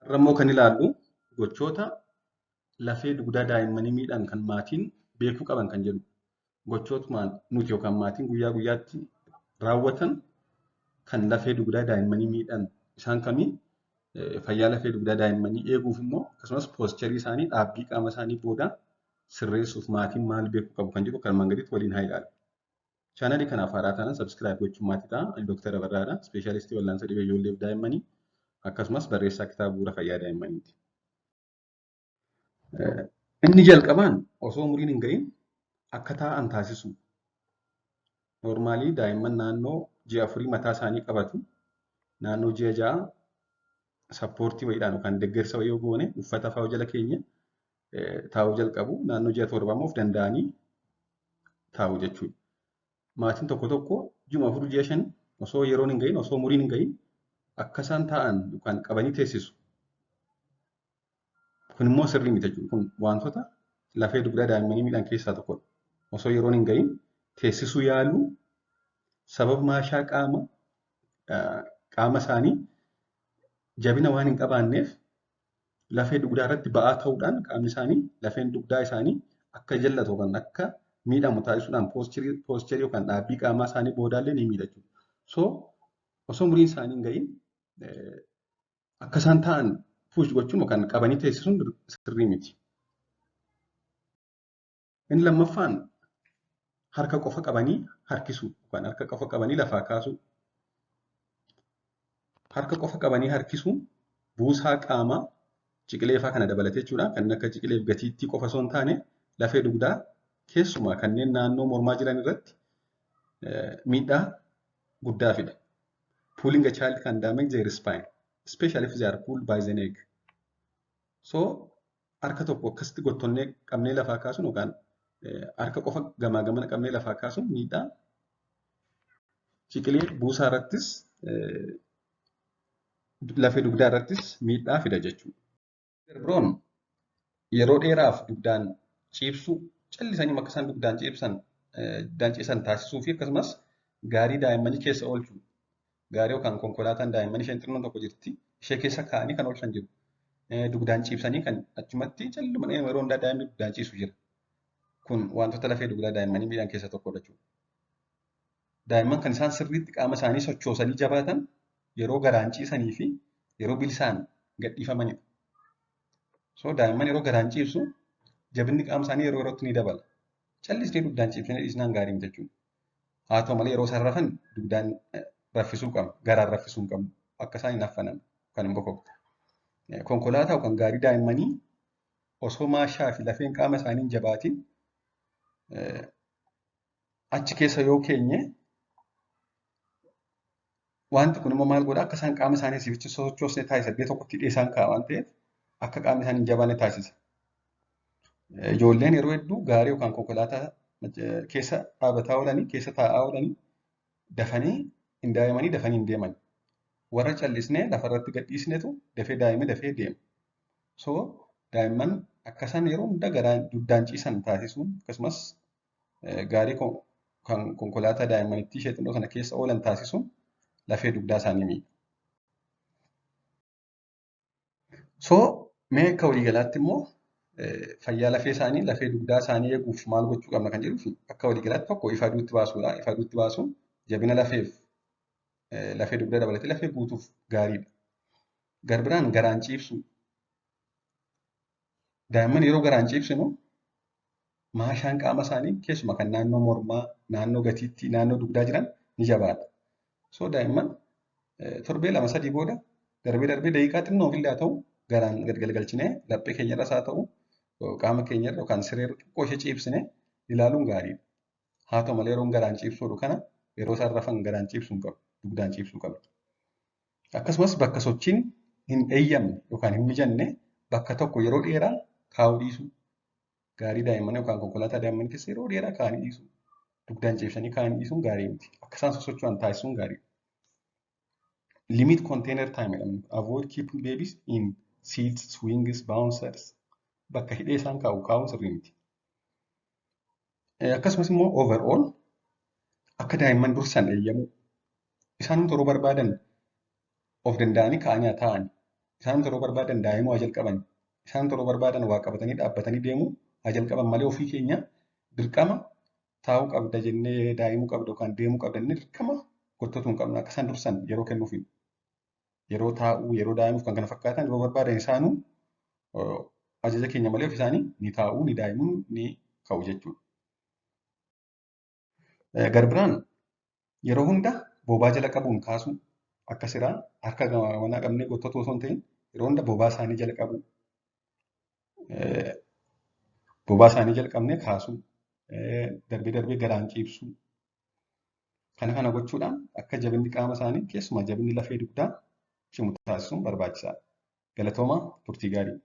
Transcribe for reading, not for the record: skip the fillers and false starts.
Har'a immoo kan ilaallu gochoota lafee dugdaa daa'immanii miidhan kan maatiin beekuu qaban kan jedhu. Gochootuma nuti yookaan maatiin guyyaa guyyaatti raawwatan kan lafee dugdaa daa'immanii miidhan isaan kamii? Fayyaa lafee dugdaa daa'immanii eeguuf immoo akkasumas poosterii isaanii dhaabbii qaama isaanii booda sirreessuuf maatiin maal beekuu qabu kan jedhu kan armaan gaditti waliin haa ilaallu. Chaanalii kanaaf haaraa taanaan subscribe gochuun maatii ta'a. Ani Dooktar Abarraadha. Ispeeshaalistii wal'aansa dhibee ijoolleef daa'immanii akkasumas barreessaa kitaaba bu'uura fayyaa daa'immaniiti. Inni jalqabaan osoo umuriin hin ga'iin akka taa'an taasisuu. Noormaalii daa'imman naannoo ji'a 4 mataa isaanii qabatu. Naannoo ji'a 6 sappoortii wayiidhaan yookaan deeggarsa wayii yoo goone uffata fa'aa jala keenya taa'uu jalqabu. Naannoo ji'a 7 immoo of danda'anii taa'u jechuudha. Maatiin tokko tokko ji'uma 4 ji'a 5 osoo yeroon hin ga'iin osoo umuriin hin ga'iin akka isaan taa'an yookaan qabanii teessisu. Kun immoo sirrii miti jechuudha. Kun wantoota lafee dugdaa daa'immanii miidhan keessaa tokkodha. Osoo yeroon hin ga'iin teessisuu yaaluu sababa maashaa qaama isaanii jabina waan hin qabaanneef lafee dugdaa irratti ba'aa ta'uudhaan qaamni isaanii lafeen dugdaa isaanii akka jallatu yookaan akka miidhamu taasisuudhaan poosterii yookaan dhaabbii qaamaa isaanii boodaallee ni miidha jechuudha. So osoo umuriin isaanii hin ga'iin akka isaan taa'an push gochuun yookaan qabanii teessisuun sirrii miti. Inni lammaffaan harka qofa qabanii harkisuu yookaan harka qofa qabanii lafaa kaasuu. Harka qofa qabanii harkisuun buusaa qaamaa ciqilee fa'aa kana dabalatee jechuudha. Kanneen akka ciqilee fi gatiittii qofa osoo hin taane lafee dugdaa keessumaa kanneen naannoo mormaa jiran irratti miidhaa guddaa fida. Pulling a child can damage their spine, especially if they are pulled by the neck. So harka tokko akkasitti gottonnee qabnee lafaa kaasuun yookaan harka qofa gamaa gamana qabnee lafaa kaasuun miidhaa ciqilee buusaa irrattis lafee dugdaa irrattis miidhaa fida jechuudha. Biroon yeroo dheeraaf dugdaan ciibsuu callisanii akka isaan dugdaan ciibsan taasisuu fi akkasumas gaarii daa'immanii keessa oolchuu. Gaarii yookaan konkolaataan daa'immanii isheen xinnoon tokko jirti. Ishee keessa kaa'anii kan oolchan jiru. Dugdaan ciibsanii kan achumatti calluma yeroo hundaa daa'imni dugdaan ciisu jira. Kun wantoota lafee dugdaa daa'immanii miidhan keessaa tokkodha jechuudha. Daa'imman kan isaan sirriitti qaama isaanii sochoosanii jabaatan yeroo garaan ciisanii fi yeroo bilisaan gadhiifamanidha. So daa'imman yeroo garaan ciibsu jabinni qaama isaanii yeroo yerootti ni dabala. Callisnee dugdaan ciibsinee dhiisnaan gaarii miti jechuudha. Haa ta'u malee yeroo isaan rafan dugdaan raffisuu qabna. Garaan raffisuu hin qabnu. Akka isaan hin affanamne kan hin bokokne. Konkolaataa yookaan gaarii daa'immanii osoo maashaa fi lafeen qaama isaanii hin jabaatin achi keessa yoo keenye wanti kun immoo maal godhaa akka isaan qaama isaanii asiifichi sochoosne taasisa. Iddoo tokkotti hidhee isaan kaa'a waan ta'eef akka qaamni isaanii hin jabaanne taasisa. Ijoolleen yeroo hedduu gaarii yookaan konkolaataa keessa dhaabataa oolanii keessa taa'aa oolanii dafanii hin daa'imanii dafanii hin deeman. Warra callisnee lafarratti gadhiisnetu dafee daa'imee dafee deema. So daa'imman akka isaan yeroo hunda garaan dugdaan ciisan taasisuun akkasumas gaarii kan konkolaataa daa'immanitti ishee xinnoo sana keessa oolan taasisuun lafee dugdaa isaanii miidha. So mee akka waliigalaatti immoo fayyaa lafee isaanii lafee dugdaa isaanii eeguuf maal gochuu qabna kan jedhuu fi akka waliigalaatti tokko ifa aduutti baasuudha. Ifa aduutti baasuun jabina lafeef lafee dugdaa dabalatee lafee guutuuf gaariidha. Garbiraan garaan ciibsuu. Daa'imman yeroo garaan ciibsinu maashaan qaama isaanii keessumaa kan naannoo mormaa, naannoo gatiittii, naannoo dugdaa jiran ni jabaata. So daa'imman torbee 2-3 booda darbee darbee daqiiqaa xinnoof illee haa ta'u garaan gad galgalchinee laphee keenyarras haa ta'u qaama keenyarra yookaan sireerra xiqqoo ishee ciibsinee ilaaluun gaariidha. Haa ta'u malee yeroon garaan ciibsuu kana yeroo isaan rafan garaan ciibsuu hin qabu. Dugdaan ciibsuu qabna. Akkasumas bakka sochiin hin eeyyamne yookaan hin mijanne bakka tokko yeroo dheeraa kaa'uu dhiisuu. Gaarii daa'immanii yookaan konkolaataa daa'immanii keessa yeroo dheeraa kaa'anii dhiisuu. Dugdaan ciibsanii kaa'anii dhiisuun gaarii miti. Akka isaan sosocho'an taasisuun gaariidha. Limit container time jedhamu. Avoid keeping babies in seats, swings, bouncers. Bakka hidhee isaan kaa'u kaa'uun sirrii miti. Akkasumas immoo overall akka daa'imman dursan eeyyamuu. Isaan yeroo barbaadan of danda'anii kaa'anii haa taa'an. Isaan yeroo barbaadan daa'imuu haa jalqaban. Isaan yeroo barbaadan waa qabatanii dhaabbatanii deemuu haa jalqaban malee ofii keenya dirqama taa'uu qabda jennee, daa'imuu qabda yookaan deemuu qabda jennee dirqama gottootuu hin qabnu. Akka isaan dursan yeroo kennuufi. Yeroo taa'uu, yeroo daa'imuuf kan kana fakkaatan yeroo barbaadan isaanuu ajaja keenya malee ofii isaanii ni taa'uu, ni daa'imuu, ni ka'u jechuudha. Garbiraan yeroo hunda bobaa jala qabuun kaasuu, akka siraa harka gamanaa qabnee gottootuu osoo hin ta'in yeroo hunda bobaa isaanii jala qabuu. Bobaa isaanii jala qabnee kaasuu, darbee darbee garaan ciibsuu. Kana kana gochuudhaan akka jabinni qaama isaanii, keessumaa jabinni lafee dugdaa cimu taasisuun barbaachisaadha. Galatoomaa, turtii gaarii.